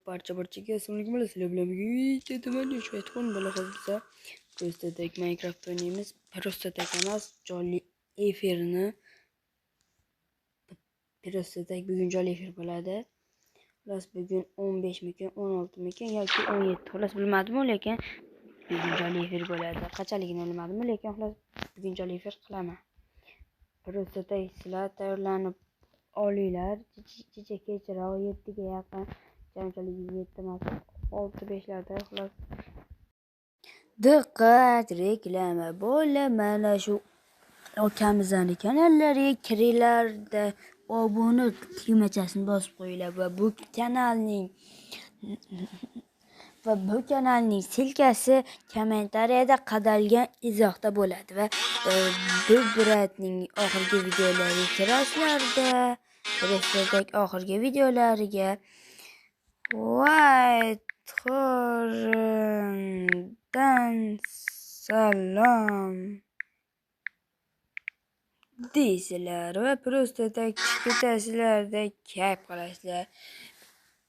Barcha-barchaga assalomu alaykum. Sizlar bilan bugun videoda Shayton bola biza Просто так Minecraft o'ynaymiz. Просто так emas, jonli efirni Просто так bugun jonli efir bo'ladi. Xullas bugun 15 mikin, 16 mikin yoki 17. Xullas bilmadim, lekin bugun jonli efir bo'ladi. Qanchaligini bilmadim, lekin xullas bugun jonli efir qilaman. Просто так sizlar tayyorlanib olinglar. Kecha kechroq 7 ga yaqin, jamchaligi 7 emas, 6-5larda xullas. Diqqat, reklama bo'la, mana shu akamizning kanallariga kiringlarda obuna tugmachasini bosib qo'yinglar va bu kanalning silkasi kommentariyada qadalgan izohda bo'ladi va bu bratning oxirgi videolariga kirasizlarda, Resterdagi oxirgi videolariga Whitehorndan salom deysizlar va просто так ketasizlarda kayf qilasizlar.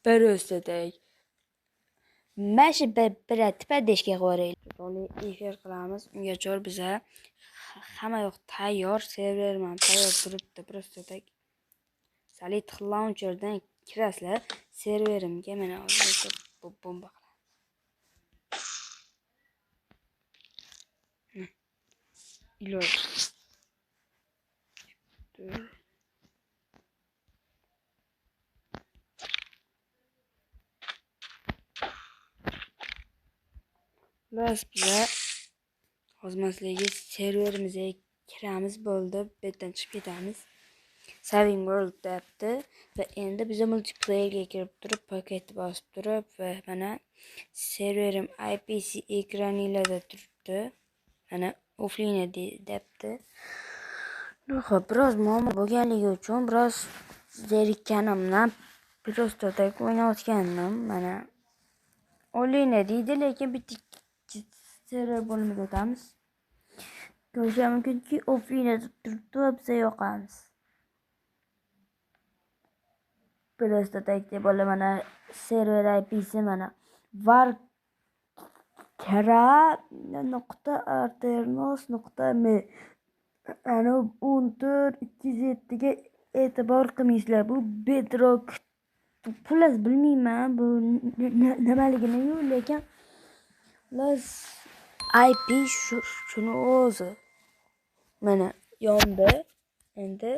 Просто так mana shu brat поддержка qilib yuboringlar. Efir qilamiz. Ungacha biza hamma yoq tayyor, server ham tayyor turibdi. Просто так Solid Launcherdan kirasizlar serverimga. Mana hozir bomba qilamiz. Iloj. Xullas biza hozir serverimizga kiramiz, bo'ldi. Bu yerdan chiqib ketamiz. Saving World deyapti va endi biza multiplayerga kirib turib, paketni bosib turib va mana serverim IPC ekranida turibdi. Mana offline deyapti. Xo'p, biroz muammo bo'lganligi uchun biroz zerikkanimdan просто так o'ynayotgandim. Mana online deydi, lekin bitta server bo'limiga o'tamiz. Ko'rish mumkinki, offline turibdi va biza yoqamiz. Просто так deb bola mana server IP'si mana varkra.arternos.m ana 14207 ga e'tibor qilmaysizlar. Bu Bedrock, xullas bilmayman bu nimaligini, lekin xullas IP shuni o'zi. Mana yondi. Endi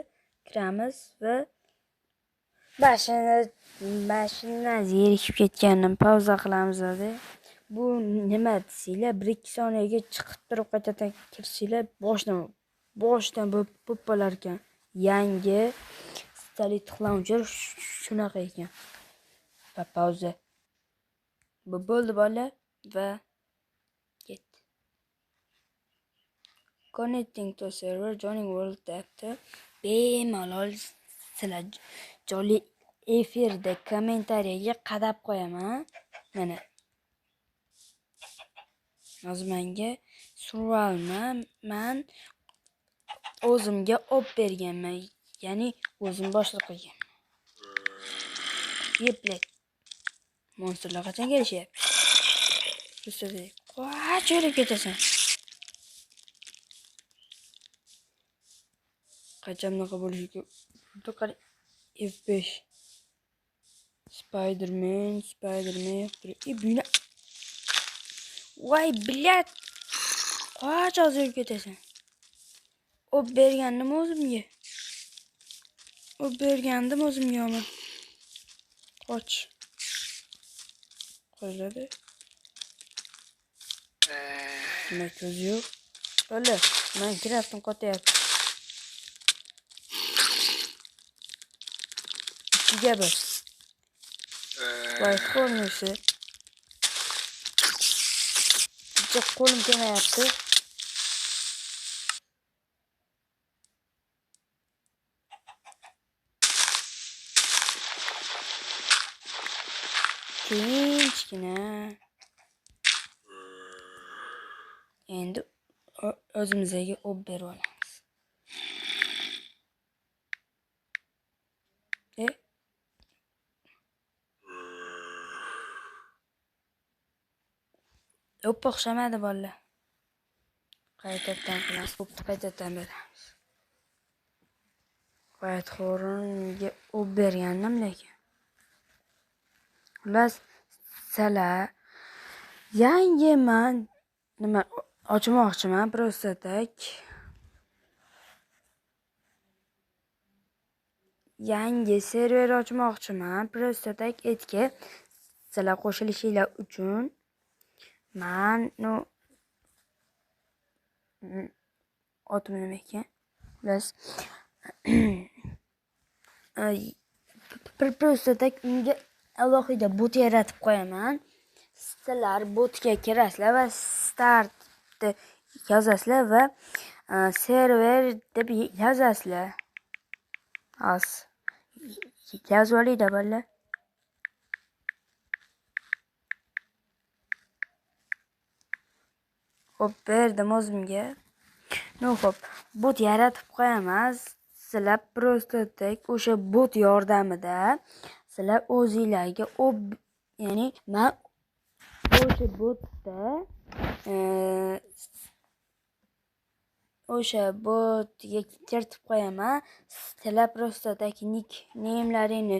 kiramiz va mashina zerikib ketgandim. Pauza qilamiz dedi. Bu nima desanglar, 1-2 soniyaga chiqib turib qaytadan kirsanglar, boshdan bo'lib qolar ekan. Yangi Solid Launcher shunaqa ekan. Va pauza. Bu bo'ldi bolalar va ketdi. Connecting to server joining world deyapti. Bemalol sizlar jonli efirda kommentariyaga qadab qo'yaman. Mana hozir menga survalni man o'zimga olib berganman, ya'ni o'zim boshliq qilganman. Yeplet. Monsterlar qachon kelishyapti? Qoch o'lib ketasan. Qachon bunaqa bo'lishiga qarang. F5 Spider-Man, Spider-Man. Buni. Voy, блядь. Qoch hozir ketasan. O'p bergandim o'zimga. O'p bergandim o'zimga ama. Qoch. Qo'yiladi. Nima ko'zi yo'q. Bola, Minecraftni qotyapti. 2'ga 1. Whitehorn'si. Bitta qo'lim kelmayapti. Tinchgina. Endi o'zimizga o'p berib olamiz. O'p o'xshamadi bolalar. Qaytadan qilamiz. O'pni qaytadan beramiz. Whitehornga o'p bergandim lekin. Xullas, sizlar yangi man nima ochmoqchiman просто так. Yangi server ochmoqchiman просто так etga sizlar qo'shilishinglar uchun man no otim nima ekan? Xullas просто так unga alohida bot yaratib qo'yaman. Sizlar botga kirasizlar va start deb yozasizlar va server deb yozasizlar. Az yozib olinglar bolalar. Xo'p, berdim o'zimga. No, xo'p, bot yaratib qo'yaman. Sizlar просто так o'sha bot yordamida sizlar o'zinglarga ya'ni men o'sha botda o'sha botga kiritib qo'yaman. Sizlar просто так nickname'laringni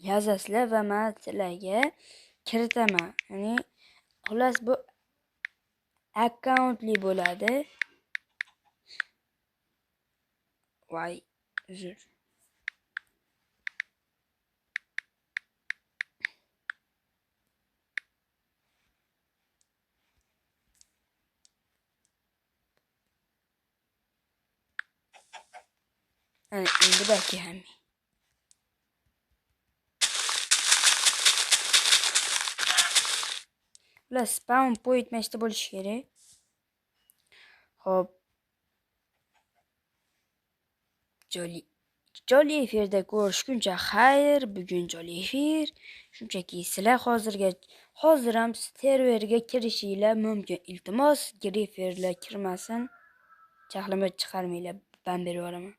yozasizlar va men sizlarga kiritaman. Ya'ni xullas bu akkauntli bo'ladi. Voy, uzr. Endi balki ham. Ular spawn point mashta bo'lishi kerak. Xo'p. Jonli efirda ko'rishguncha xayr. Bugun jonli efir. Shunchaki sizlar hozir ham serverga kirishinglar mumkin. Iltimos, griferlar kirmasin. Jahlimni chiqarmanglar, ban berib yuboraman.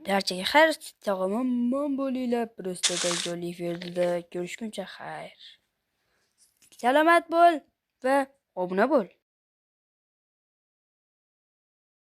Barchaga xayr, sog'lom bo'linglar. Просто jonli efirda ko'rishguncha xayr. Salomat bo'l va obuna bo'l.